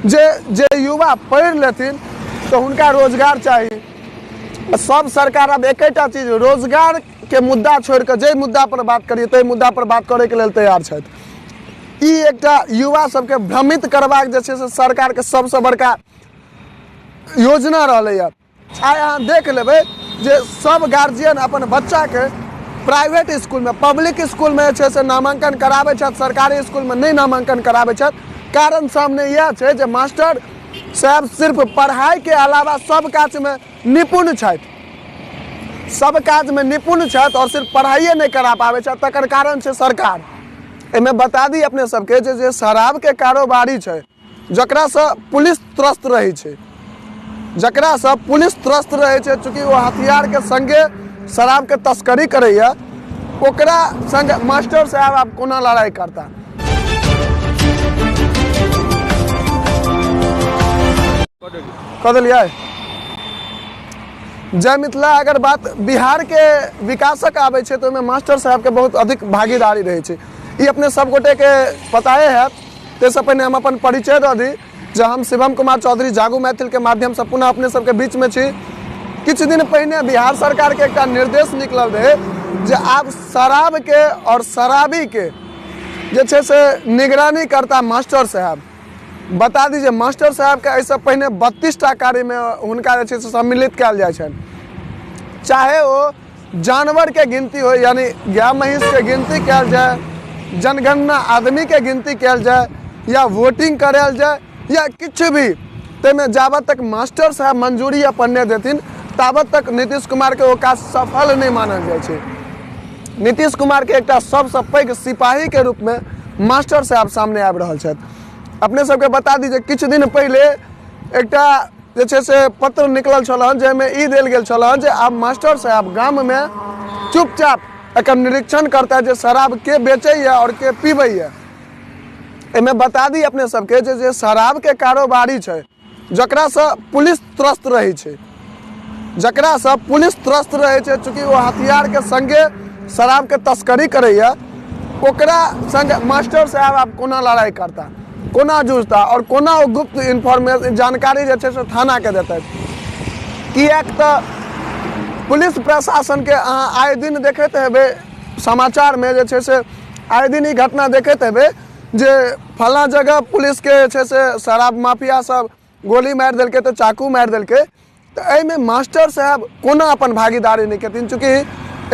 जे जे युवा पढ़ि लेथिन तऽ हुनका रोजगार चाही। सब सरकार आब एकेटा चीज रोजगारके मुद्दा छोड़ि कऽ जाहि मुद्दापर बात करियै ताहि मुद्दापर बात करैके लेल तैयार छथि। ई एकटा युवा सबके भ्रमित करबाक जे छै से सरकारके सबसँ बड़का योजना रहलैए। आइ अहाँ देख लेबै जे सब गार्जियन अपन बच्चाके प्राइवेट इसकुलमे, पब्लिक इसकुलमे जे छै से नामाङ्कन कराबै छथि, सरकारी इसकुलमे नहि नामाङ्कन कराबै छथि। कारण सामने इएह छै जे मास्टर साहेब सिर्फ पढ़ाइके अलावा सब काजमे निपुण छथि, सब काजमे निपुण छथि आओर सिर्फ पढ़ाइए नहि करा पाबै छथि, तकर कारण छै सरकार। एहिमे बता दी अपने सबके जे शराबके कारोबारी छै, जकरासँ पुलिस त्रस्त रहै छै, जकरासँ पुलिस त्रस्त रहै छै, चूँकि ओ हथियारके सङ्गे शराबके तस्करी करैए, ओकरा सङ्गे मास्टर साहेब आब कोना लड़ाइ करता। कऽ देलियै। जय मिथिला। अगर बात बिहारके विकासक आबै छै तऽ ओहिमे मास्टर साहेबके बहुत अधिक भागीदारी रहै छै, ई अपने सब गोटेके पताए हैत। ताहिसँ पहिने हम अपन परिचय दऽ दी जे हम शिवम कुमार चौधरी जागू मैथिलके माध्यमसँ पुनः अपने सबके बीचमे छी। किछु दिन पहिने बिहार सरकारके एकटा निर्देश निकलल रहै जे आब शराबके आओर शराबीके जे छै से निगरानी करता मास्टर साहेब। बता दी जे मास्टर साहेबके एहिसँ पहिने 32टा कार्यमे हुनका जे छै से सम्मिलित कयल जाइ छनि, चाहे ओ जानवरके गिनती हो यानी गाय महीँसके गिनती कयल जाय, जनगणना आदमीके गिनती कयल जाय, या वोटिंग करायल जाय, या किछु भी, ताहिमे जाबत तक मास्टर साहेब मंजूरी अपन नहि देथिन ताबत तक नीतीश कुमारके ओ काज सफल नहि मानल जाइ छै। नीतीश कुमारके एकटा सबसँ पैघ सिपाहीके रूपमे मास्टर साहेब सामने आबि रहल छथि। अपने सबके बता दी जे किछु दिन पहिले एकटा जे छै से पत्र निकलल छल हन जाहिमे ई देल गेल छल हन जे आब मास्टर साहेब गाममे चुपचाप एकर निरीक्षण करता जे शराब के बेचैए आओर के पीबैए। एहिमे बता दी अपने सबके जे शराबके कारोबारी छै, जकरासँ पुलिस त्रस्त रहै छै, जकरासँ पुलिस त्रस्त रहै छै, चूँकि ओ हथियारके सङ्गे शराबके तस्करी करैए, ओकरा सङ्गे मास्टर साहेब आब कोना लड़ाइ करता, कोना जूझता आओर कोना ओ गुप्त इन्फॉर्मेशन जानकारी जे छै से थानाके देतै। किएक तऽ पुलिस प्रशासनके अहाँ आए दिन देखैत हेबै समाचारमे जे छै से आए दिन ई घटना देखैत हेबै जे फलाँ जगह पुलिसके जे छै से शराब माफिया सब गोली मारि देलकै तऽ चाकू मारि देलकै। तऽ एहिमे मास्टर साहेब कोना अपन भागीदारी नहि केथिन, चूँकि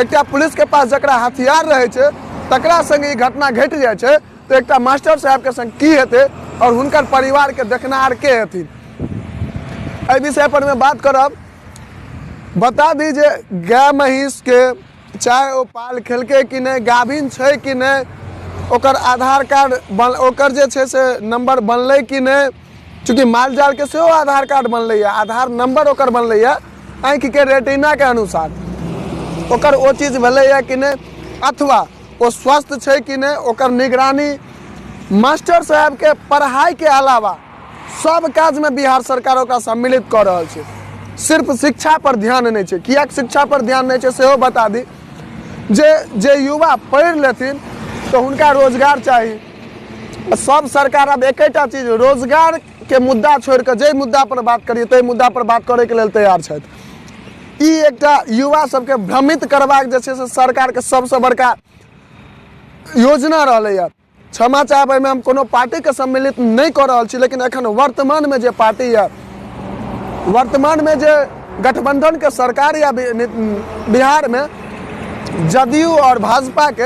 एकटा पुलिसके पास जकरा हथियार रहै छै तकरा सङ्गे ई घटना घटि जाइ छै तऽ एकटा मास्टर साहेबके सङ्ग की हेतै आओर हुनकर परिवारके देखनिहार के हेथिन, एहि विषय पर मे बात करब। बता दी जे गाय महीँसके चाहे ओ पाल खेलकै कि नहि, गाभिन छै कि नहि, ओकर आधार कार्ड बन ओकर जे छै से नम्बर बनलै कि नहि, चूँकि माल जालके सेहो आधार कार्ड बनलैए, आधार नम्बर ओकर बनलैए आँखिके रेटिनाके अनुसार, ओकर ओ चीज भेलैए कि नहि अथवा ओ स्वस्थ छै कि नहि, ओकर निगरानी मास्टर साहेबके पढ़ाइके अलावा सब काजमे बिहार सरकार ओकरा सम्मिलित कऽ रहल छै। सिर्फ शिक्षा पर ध्यान नहि छै। किएक शिक्षा पर ध्यान नहि छै सेहो बता दी जे जे युवा पढ़ि लेथिन तऽ हुनका रोजगार चाही। सब सरकार आब एकेटा चीज रोजगारके मुद्दा छोड़ि कऽ जाहि मुद्दापर बात करियै ताहि मुद्दापर बात करैके लेल तैयार छथि। ई एकटा युवा सबके भ्रमित करबाक जे छै से सरकारके सबसँ बड़का योजना रहलैए। क्षमा चाहब, एहिमे हम कोनो पार्टीके सम्मिलित नहि कऽ रहल छी, लेकिन एखन वर्तमानमे जे पार्टी यऽ, वर्तमानमे जे गठबंधनके सरकार यऽ बिहारमे जदयू आओर भाजपाके,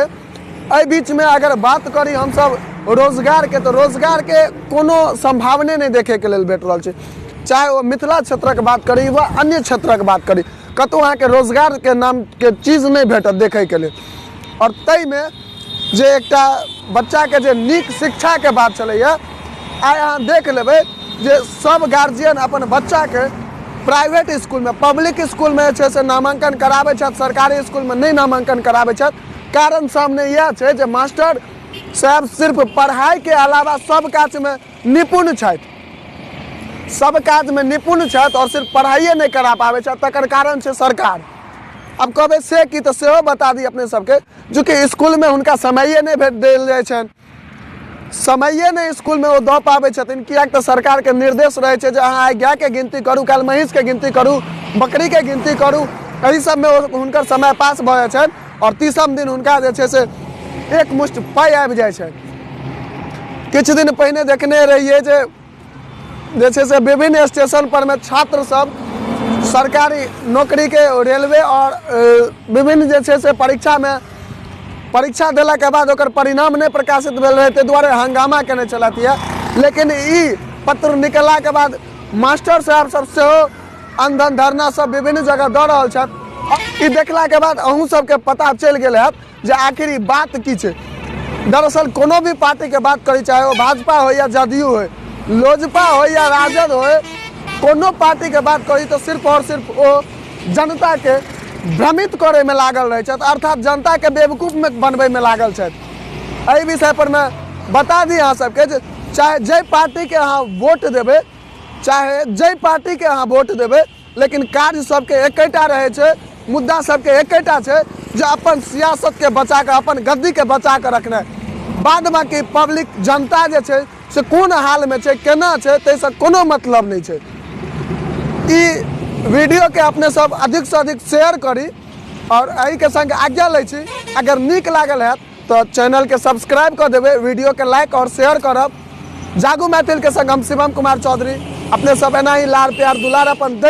एहि बीचमे अगर बात करी हमसब रोजगारके तऽ रोजगारके कोनो सम्भावने नहि देखैके लेल भेट रहल छै। चाहे ओ मिथिला क्षेत्रक बात करी वा अन्य क्षेत्रक बात करी, कतहु अहाँके रोजगारके नामके चीज नहि भेटत देखैके लेल। आओर ताहिमे जे एकटा बच्चाके जे नीक शिक्षाके बात छलैए, आइ अहाँ देख लेबै जे सब गार्जियन अपन बच्चाके प्राइवेट इसकुलमे, पब्लिक इसकुलमे जे छै से नामाङ्कन कराबै छथि, सरकारी इसकुलमे नहि नामाङ्कन कराबै छथि। कारण सामने इएह छै जे मास्टर साहेब सिर्फ पढ़ाइके अलावा सब काजमे निपुण छथि, सब काजमे निपुण छथि आओर सिर्फ पढ़ाइए नहि करा पाबै छथि, तकर कारण छै सरकार। आब कहबै से की, तऽ सेहो बता दी अपने सबके, चूँकि इसकुलमे हुनका समये नहि भेट देल जाइ छनि। समये नहि इसकुलमे ओ दऽ पाबै छथिन, किएक तऽ सरकारके निर्देश रहै छै जे अहाँ आइ गायके गिनती करू, काल्हि महीँसके गिनती करू, बकरीके गिनती करू। एहि सबमे हुनकर समय पास भऽ जाइ छनि आओर तीसम दिन हुनका जे छै से एक मुश्त पाइ आबि जाइ छनि। किछु दिन पहिने देखने रहियै जे जे छै से विभिन्न स्टेशन पर मे छात्र सब सरकारी नौकरी के रेलवे और विभिन्न जे छै से परीक्षा मे परीक्षा देला के बाद ओकर परिणाम नहि प्रकाशित भेल रहै, ताहि दुआरे हंगामा केने छलथि यऽ। लेकिन ई पत्र निकलला के बाद मास्टर साहब सब सेहो अनधन धरना सब विभिन्न जगह दऽ रहल छथि। ई देखला के बाद अहूँ सबके पता चलि गेल हैत जे आखिर ई बात की छै। दरअसल कोनो भी पार्टी के बात करी, चाहे ओ भाजपा हो या जदयू हो, लोजपा हो या राजद हो, कोनो पार्टी के बात करी तो सिर्फ और सिर्फ ओ जनता के भ्रमित करे में लागल रहे छथि, अर्थात जनता के बेवकूफ में बनबै में लागल छथि। एहि विषय पर मैं बता दी अहाँ सबके जे चाहे जाहि पार्टी के अहाँ वोट देबै, चाहे जाहि पार्टी के अहाँ वोट देबै, लेकिन कार्य सबके एकेटा रहै छै, मुद्दा सबके एकेटा छै जे अपन सियासत के बचा कऽ, अपन गद्दी के बचा कऽ रखनाइ। बाद बाकी पब्लिक जनता जे छै से कोन हाल में छै, केना छै, ताहिसँ कोनो मतलब नहि छै। ई वीडियो के अपने सब अधिक से अधिक शेयर करी और एहि के संग आज्ञा लै छी। अगर नीक लागल हैत तो चैनल के सब्सक्राइब कर देबै, वीडियो के लाइक और शेयर करब। जागू मैथिल के संग हम शिवम कुमार चौधरी, अपने सब एना ही लार प्यार दुलार अपन दैत